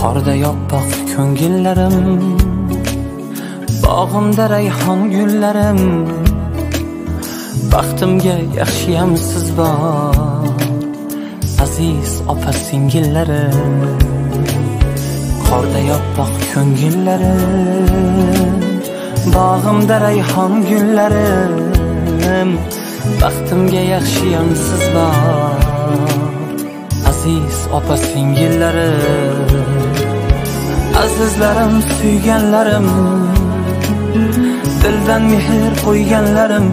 Qorday oppoq ko'ngillarim, bog'imda rayhon gullarim, baxtimga yaxshiyam siz bor, aziz opa singillarim. Qorday oppoq ko'ngillarim, bog'imda rayhon gullarim, baxtimga yaxshiyam siz bor, aziz opa singillarim. Azizlarim, suyganlarim, dildan mehr qo'yganlarim,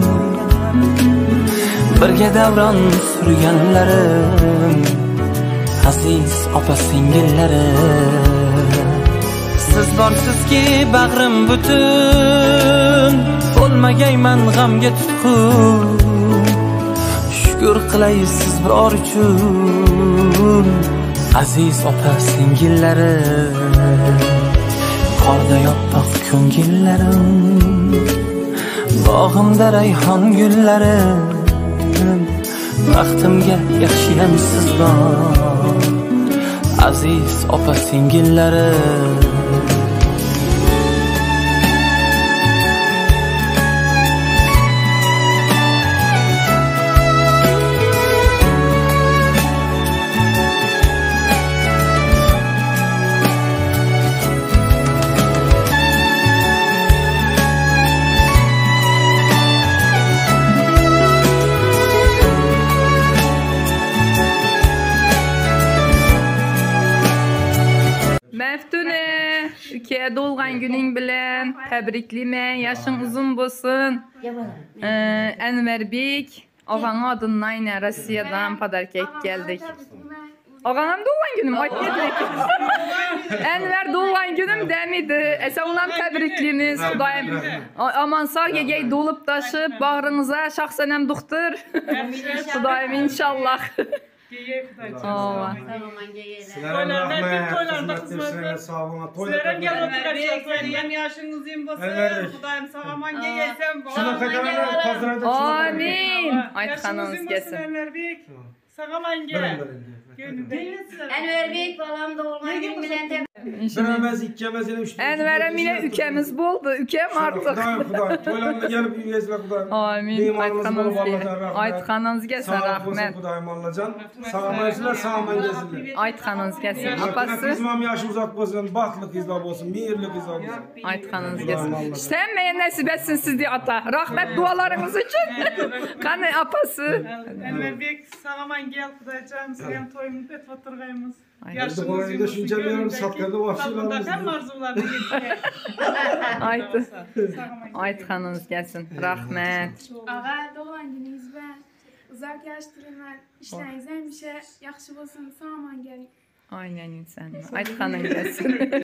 birga davron surganlarim, aziz opa singillarim. Siz borsizki bag'rim butun, bo'lmagayman g'amga tutqun, shukr qilay siz bor uchun, aziz opa singillarim. Qorday oppoq ko'ngillarim, bog'imda rayhon gullarim, baxtimga yaxshiyam siz bor, aziz opa singillarim. Maftuna, uka doğgan günün bilan tebrikliman, yaşın uzun bo'lsin. Enverbek, og'ang adından yine Rossiyadan padarkak geldik. Og'angam doğgan günüm, aytmaydi. Enver doğgan günüm demidi. Esa unam tebriklimiz, Xudoyim aman sağ gegey dolib taşıb bağrınıza şahsen hem doktor. Xudoyim inşallah. Amin. Aytqanınız kelsin. Enverbek balam doğulgan gün bilen de. Bir iki emez, üç. Enver'e mine ükemiz boldu. Ükem artık. Xudoyim, toylarına gelip üyesine Xudoyim. Amin. Aytqanınız kelsin, rahmet. Xudoyim Allacan. Sağ sağman gelsinler. Aytqanınız kelsin. Apası. Kızım yaşı uzak olsun, bahtlı kızlar olsun, mihirli kızlar olsun. Aytqanınız kelsin. Sen meye nasip etsin sizi ata. Rahmet dualarınız için. Qani apası. Enverbek sağman gel Xudoycan. Sizin toyumuzu etip oturgayımız. Aytqanınız gelsin. Rahmet. Ağa, doğan gününüz ben. Uzak yaş tilayman. İşleriniz həmişə yaxşı olsun. Sağ aman gəlin. Aynen insan. Aytqanın gelsin.